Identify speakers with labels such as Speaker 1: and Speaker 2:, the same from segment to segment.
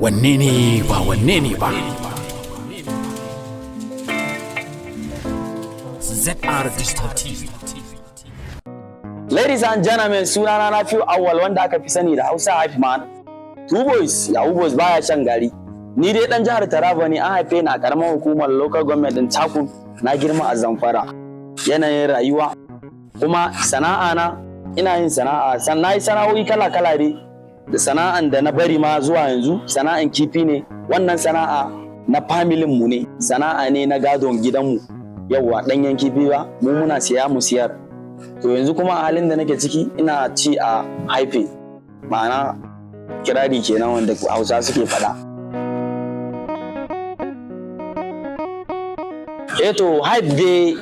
Speaker 1: Wanne ne ba wanne ne ba? ZR Digital TV.
Speaker 2: Ladies and gentlemen, sunana Nafiu Awwal, wanda aka fi sani da Hausa Hype Man. Two boys, Yahoo Boys baya shan gari. Ni dai dan jihar Taraba ne, an haife ni a karamar hukumar local government din Takum, na girma a Zamfara. Yanayin rayuwa kuma sana'a na, ina yin sana'a, san na yi sana'o'i kala-kala dai. Da sana'an da na bari ma zuwa yanzu, sana'an kifi ne. Wannan sana'a na familin mu ne, sana'a ne na gadon gidanmu. Yauwa, ɗanyen kifi ba, mu muna siya mu siyar. To yanzu kuma a halin da nake ciki, ina ci a haife, ma'ana kirari kenan wanda Hausa suke faɗa. Eh to, hype dai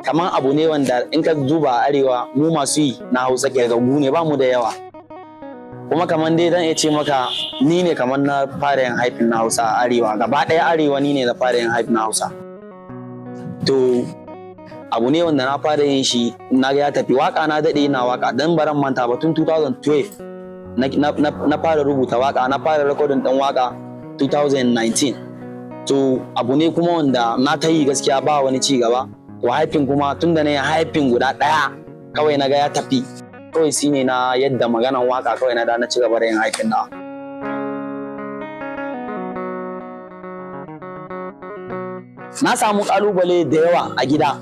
Speaker 2: kamar abu ne wanda in ka duba a arewa, mu masu yi na Hausa kirgaggu ne, ba mu da yawa. Kuma kamar dai zan iya ce maka ni ne kamar na fara yin hype na Hausa a arewa gaba ɗaya. Arewa ni ne na fara yin hype na Hausa. To abu ne wanda na fara yin shi, na ga ya tafi. Waka na daɗe ina waka, dan baran manta ba, tun 2012 na fara rubuta waka, na fara recording ɗin waka 2019. To abu ne kuma wanda na ta yi, gaskiya ba wani ci gaba. To hyping kuma, tun da na yi hyping guda ɗaya kawai na ga ya tafi, kawai shine na yadda maganan waka, kawai na da na ci gaba da yin hyping na. Na samu kalubale da yawa a gida,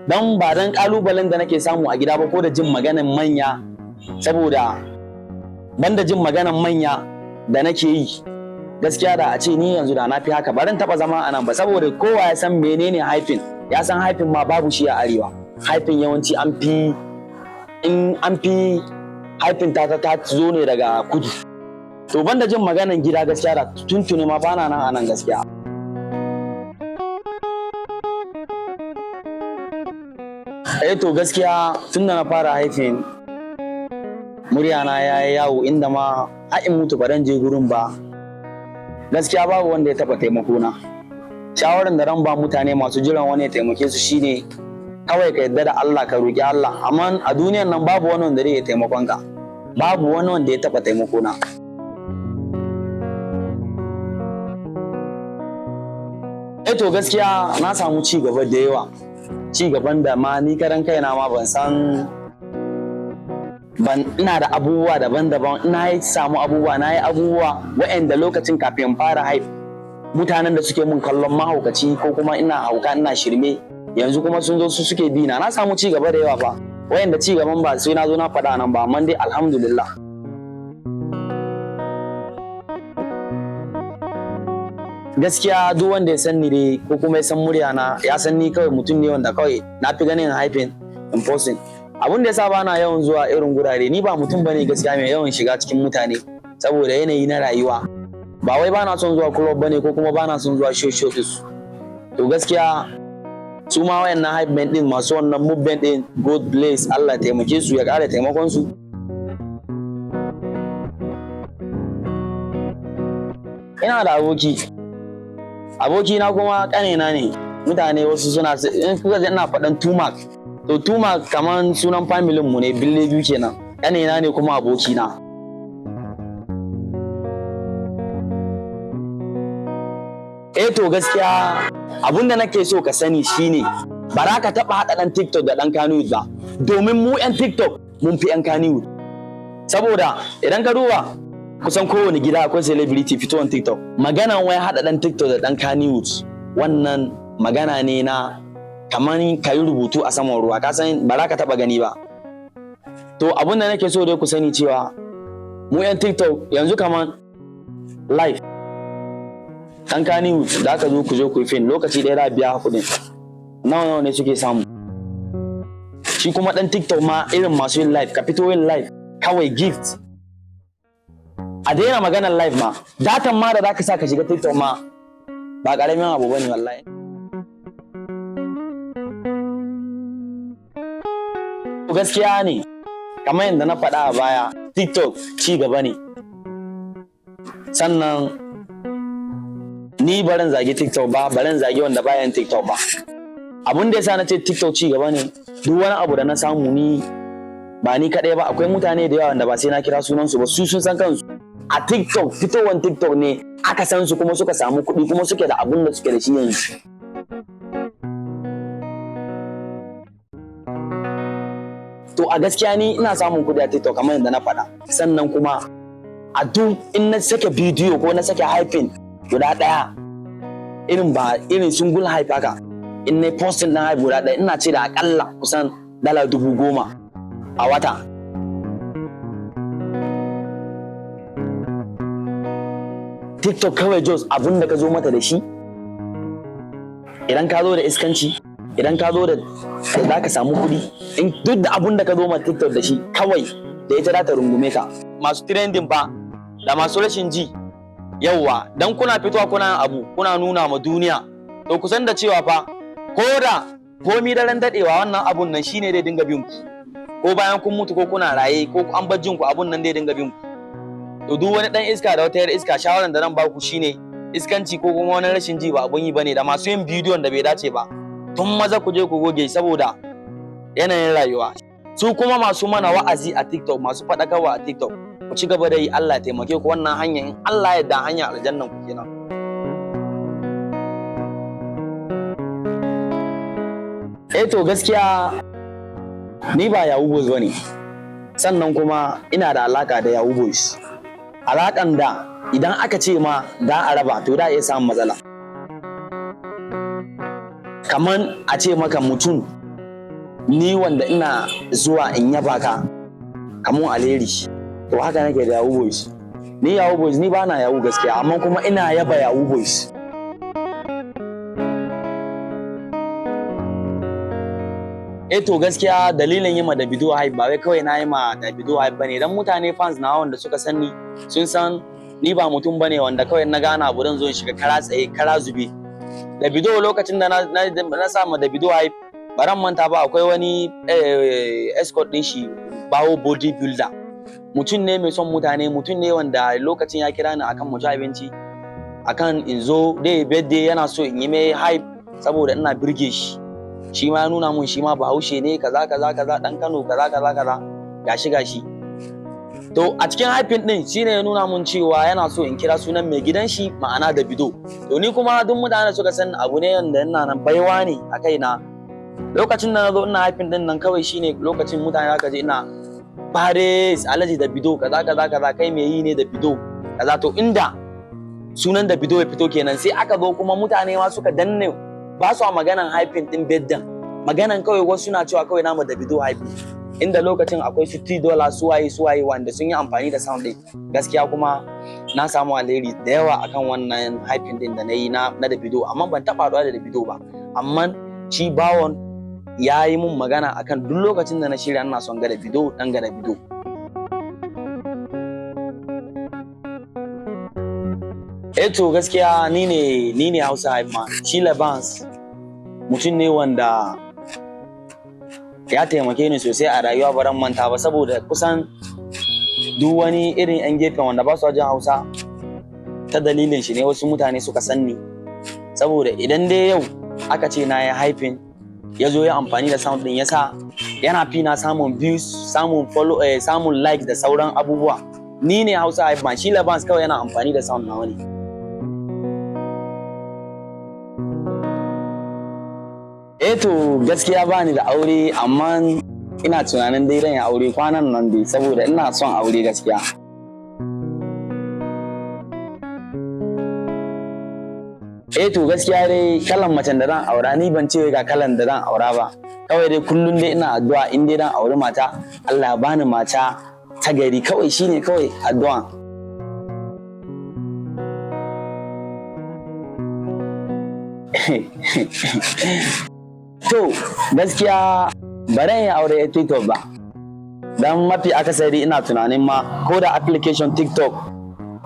Speaker 2: don ba dan kalubalen da nake samu a gida ba ko da jin maganan manya, saboda banda jin maganan manya da nake yi, gaskiya da a ce ni yanzu da na fi haka, barin taba zama a nan ba, saboda kowa ya san menene hyping, ya san hyping ma babu shi a arewa. Hyping yawanci an fi in an fi hyping ta zo ne daga kudu. To banda jin maganan gida, gaskiya da tuntuni ma bana nan a nan gaskiya. Eh to, gaskiya tun da na fara hyping, muryana ya yi yawo inda ma har in mutu ba je gurin ba. Gaskiya babu wanda ya taba taimako na. Shawaran da ran ba mutane masu jiran wani ya taimake su shine kawai ka yadda da Allah, ka roki Allah. Amma a duniyan nan babu wani wanda zai iya taimakon ka, babu wani wanda ya taba taimako na. Eh to, gaskiya na samu ci gaba da yawa, ci gaban da ma ni karan kaina ma ban san ban ina da abubuwa daban-daban. Ina yi samu abubuwa, na yi abubuwa waɗanda lokacin kafin in fara hype, mutanen da suke mun kallon mahaukaci ko kuma ina hauka, ina shirme, yanzu kuma sun zo su suke bi na. Na samu ci gaba da yawa fa, waɗanda ci gaban ba sai na zo na faɗa nan ba, amma dai alhamdulillah. Gaskiya duk wanda ya san ni dai ko kuma ya san murya na, ya san ni kawai mutum ne wanda kawai na fi ganin hyping in person. Abun da yasa bana yawan zuwa irin gurare, ni ba mutum bane gaskiya mai yawan shiga cikin mutane, saboda yanayi na rayuwa. Ba wai bana son zuwa club bane ko kuma bana son zuwa show show din. To gaskiya su ma wayannan hype men din, masu wannan movement din, God bless, Allah taimake su, ya ƙara taimakon su. Ina da aboki, abokina kuma ƙanina ne. Mutane wasu suna, in kuka ji ina faɗan Tumak, to Tumak kaman sunan familin mu ne, bille biyu kenan. Ƙanina ne kuma abokina. Eh to, gaskiya abun da nake so ka sani shine ba za ka taɓa haɗa ɗan TikTok da ɗan Kannywood ba, domin mu 'yan TikTok mun fi 'yan Kannywood, saboda idan ka duba kusan kowane gida akwai celebrity fitowar TikTok. Maganan wai haɗa ɗan TikTok da ɗan Kannywood, wannan magana ne na kaman ka yi rubutu a saman ruwa, ka san ba za ka taɓa gani ba. To abun da nake so dai ku sani cewa mu 'yan TikTok yanzu kaman live, ɗan Kannywood da aka zo ku zo ku yi fin lokaci ɗaya za a biya kuɗin, nawa nawa ne suke samu? Shi kuma ɗan TikTok ma, irin masu yin live, ka fito yin live kawai gift, a daina maganar live ma, datan ma da zaka sa ka shiga TikTok ma ba ƙaramin abu bane wallahi. Gaskiya ne, kamar yadda na faɗa a baya, TikTok ci gaba ne. Sannan ni baran zagi TikTok ba, baran zagi wanda bayan TikTok ba. Abun da yasa na ce TikTok ci gaba ne, duk wani abu da na samu, ni ba ni kaɗai ba, akwai mutane da yawa wanda ba sai na kira sunansu ba, su sun san kansu. A TikTok, fitowar TikTok ne Aka san su kuma suka samu kuɗi kuma suke da abun da suke da shi yanzu. To a gaskiya ni ina samun kuɗi a TikTok kamar yadda na faɗa. Sannan kuma a duk in na sake bidiyo ko na sake hyping guda ɗaya, irin ba irin single hype haka, in na posting na hype guda ɗaya, ina ce da akalla kusan $10,000 a wata. TikTok kawai just abun da ka zo mata da shi, idan ka zo da iskanci, idan ka zo da za ka samu kuɗi, in duk da abun da ka zo ma TikTok da shi, kawai da ita za ta rungume ka. Masu trending fa da masu rashin ji, yauwa, dan kuna fitowa kuna abu kuna nuna ma duniya, to kusan da cewa fa ko da komi daren dadewa, wannan abun nan shine zai dinga bin ku, ko bayan kun mutu, ko kuna raye, ko an bar jin ku, abun nan zai dinga bin ku. To duk wani dan iska da wata yar iska, shawaran da zan ba ku shine iskanci ko kuma wani rashin ji ba abun yi bane. Da masu yin bidiyon da bai dace ba, tun maza ku je ku goge saboda yanayin rayuwa. Su kuma masu mana wa'azi a TikTok, masu faɗakarwa a TikTok, ku ci gaba da yi, Allah ya taimake ku. Wannan hanya, in Allah ya yarda, hanya aljannan ku kenan. Eh, to gaskiya ni ba Yahoo Boys bane, sannan kuma ina da alaka da Yahoo Boys, alakan da idan aka ce ma da a raba, to da iya samun matsala. Kaman a ce maka mutum ni wanda ina zuwa in yaba ka kamun alheri, to haka nake da Yahoo Boys. Ni Yahoo Boys, ni bana Yahoo gaskiya, amma kuma ina yaba Yahoo Boys. Eh, to gaskiya dalilin yi ma Davido hype ba wai kawai na yi ma Davido hype bane, dan mutane fans na wanda suka san ni sun san ni ba mutum bane wanda kawai na gana abu dan zo in shiga kara tsaye kara zube. Davido, lokacin da na sa ma Davido hype, baran manta ba, akwai wani escort din shi, Bawo Body Builder, mutum ne mai son mutane, mutum ne wanda lokacin ya kira ni akan mu ci abinci, akan in zo dai birthday, yana so in yi mai hype saboda ina birge shi. Shi ma ya nuna mun shi ma Bahaushe ne, kaza kaza kaza, dan Kano, kaza kaza kaza, gashi gashi. To a cikin hyping din shine ya nuna mun cewa yana so in kira sunan mai gidan shi, ma'ana Davido. To ni kuma duk mutanen da suka san abu ne wanda ina nan baiwa ne a kaina, lokacin da na zo ina hyping din nan, kawai shine lokacin mutane zaka ji ina Paris Alhaji Davido, kaza kaza kaza, kai mai yi ne Davido, kaza. To inda sunan Davido ya fito kenan. Sai aka zo kuma mutane ma suka danne, ba su maganan hyping din beddan, maganan kawai wasu suna cewa kawai namu Davido hyping, inda lokacin akwai su T Dollar, suwaye suwaye wanda sun yi amfani da sound din. Gaskiya kuma na samu alheri da yawa akan wannan hyping din da na yi na Davido, amma ban taɓa haɗuwa da Davido ba. Amma shi Bawon ya yi mun magana akan duk lokacin da na shirya ina son ga Davido, dan ga Davido. Eh, to gaskiya ni ne Hausa Hype Man. Shi Labans mutum ne wanda ya taimake ni sosai a rayuwa, baran manta ba, saboda kusan duk wani irin 'yan gefen wanda ba su jin Hausa, ta dalilin shi ne wasu mutane suka san ni. Saboda idan dai yau aka ce na yi hyping, ya zo ya amfani da sound din, ya sa yana fi na samun views, samun follow, samun likes da sauran abubuwa. Ni ne Hausa Hype Man. Shi Labans kawai yana amfani da sound nawa ne. Eh, to gaskiya ba ni da aure, amma ina tunanin dai zan yi aure kwanan nan dai, saboda ina son aure gaskiya. Eh, to gaskiya dai kalan macen da zan aura, ni ban ce ga kalan da zan aura ba. Kawai dai kullum dai ina addu'a, in dai zan auri mata, Allah ya bani mata ta gari, kawai shine kawai addu'a. To gaskiya ba zan yi aure a TikTok ba. Dan mafi akasari ina tunanin ma ko da application TikTok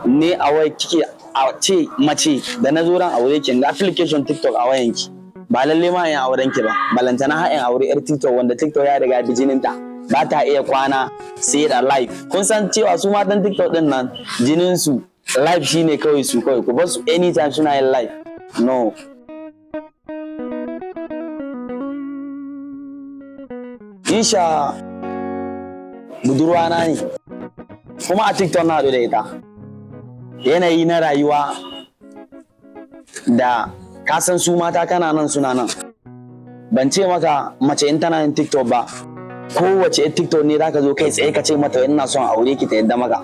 Speaker 2: ne a wai kike, a ce mace da na zo ran aure ki ga application TikTok a wayanki, ba lalle ma in auren ki ba, balantana har in aure yar TikTok, wanda TikTok ya riga bi jininta, ba ta iya kwana sai da live. Kun san cewa su matan TikTok din nan jinin su live shine kawai, su kawai ku bar su anytime suna yin live. No. Isha budurwana ne, kuma a TikTok na haɗu da ita. Yanayi na rayuwa Da ka san su mata kana nan suna nan. Ban ce maka mace in tana yin TikTok ba, kowace yar TikTok ne zaka zo kai tsaye ka ce mata ina son aure ki, ta yadda maka.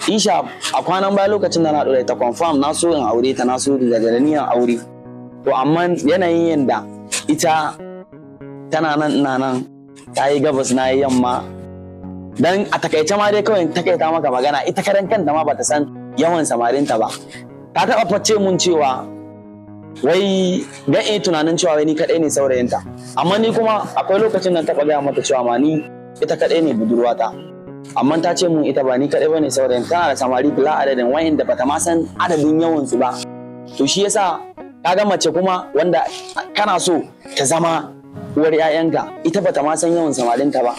Speaker 2: Isha, a kwanan baya lokacin da na ɗora ta, confirm na so in aure ta, na so da niyan aure. To amma yanayin yanda ita tana nan ina nan, ta yi gabas na yi yamma. Dan a takaice ma dai kawai takaita maka magana, ita karan kanta ma bata san yawan samarinta ba. Ta taɓa face mun cewa wai ga iya tunanin cewa wai ni kaɗai ne saurayinta. Amma ni kuma akwai lokacin da taɓa gaya mata cewa ma ni ita kaɗai ne budurwata. Amma ta ce mun ita ba ni kaɗai bane saurayin, tana da samari bila adadin wayanda bata ma san adadin yawan su ba. To shi yasa kaga mace kuma wanda kana so ta zama uwar 'ya'yanka, ita bata ma san yawan samarinta ba.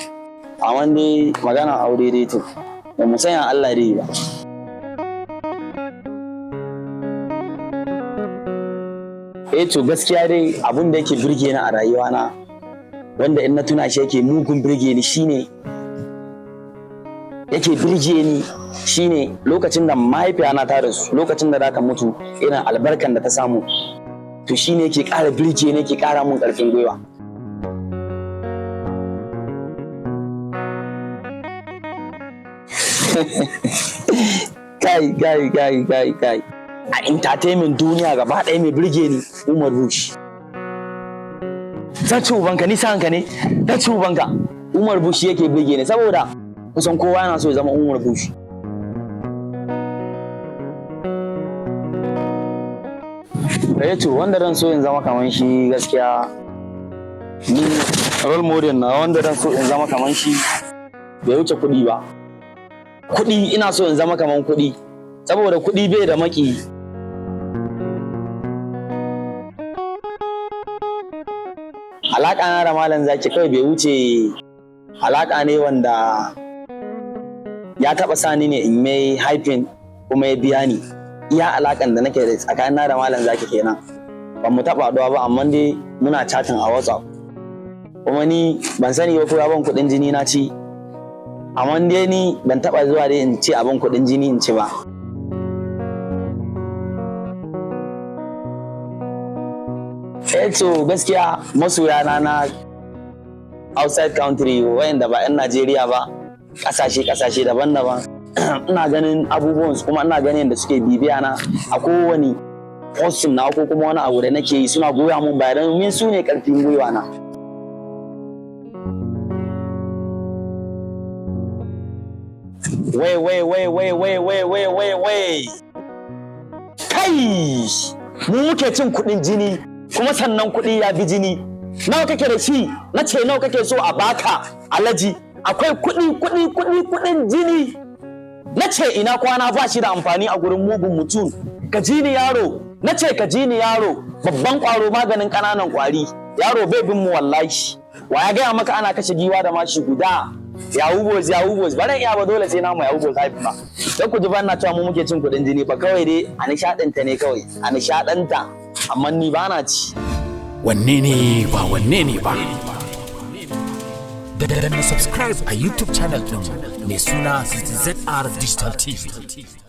Speaker 2: Amma dai magana aure dai, to ba mu sanya Allah dai ba. Eh to, gaskiya dai abun da yake birge ni a rayuwana, wanda in na tuna shi yake mugun birge ni, shine yake birge ni shine lokacin da mahaifiyana ta rasu, lokacin da za ta mutu, irin albarkan da ta samu. To shine yake ƙara birge ni, yake ƙara mun ƙarfin gwiwa. Kai kai kai kai kai, a entertainment duniya gaba ɗaya mai birge ni, Umar Bush. Zan ci ubanka, ni sa'anka ne, zan ci ubanka. Umar Bush yake birge ni saboda kusan kowa yana so ya zama Umar Bush. Eh to, wanda ran so in zama kaman shi, gaskiya ni role model na wanda ran so in zama kaman shi bai wuce kuɗi ba. Kuɗi, ina so in zama kaman kuɗi saboda kuɗi bai da maki. Alaƙa na da Malam Zaki kawai bai wuce alaƙa ne wanda ya taɓa sani ne in mai haifin kuma ya biya ni. Iya alaƙan da nake da tsakanin na da Malam Zaki kenan. Ba mu taɓa haɗuwa ba, amma dai muna chatting a WhatsApp. Kuma ni ban sani ba ko ya ban kuɗin jini na ci, amma dai ni ban taɓa zuwa dai in ce a ban kuɗin jini in ci ba. Eh to, gaskiya masoya na na outside country, wayanda ba 'yan Najeriya ba, kasashe kasashe daban-daban, ina ganin abubuwan su kuma ina ganin yadda suke bibiya na a kowane posting na ko kuma wani abu da nake yi, suna goya mun baya don su ne karfin gwiwa na. Wai wai wai wai wai wai wai wai wai, kai, mu muke cin kuɗin jini kuma sannan kuɗi ya bi jini. Nawa kake da shi? Na ce nawa kake so a baka? Alaji, akwai kuɗi kuɗi kuɗi kuɗin jini. Na ce ina kwana ba shi da amfani a gurin mugun mutum. Ka ji ni yaro, na ce ka ji ni yaro, babban ƙwaro maganin ƙananan ƙwari. Yaro bai bin mu wallahi. Wa ya gaya maka ana kashe giwa da mashi guda? Yahoo boys, yahoo boys, baran iya ba, dole sai na mu yahoo boys haifi ba. Don ku ji ba na cewa mu muke cin kuɗin jini ba, kawai dai a nishaɗanta ne, kawai a nishaɗanta, amma ni ba na ci.
Speaker 1: Wanne ne ba wanne ne ba? Danna subscribe a YouTube channel ɗin mai suna ZR Digital TV.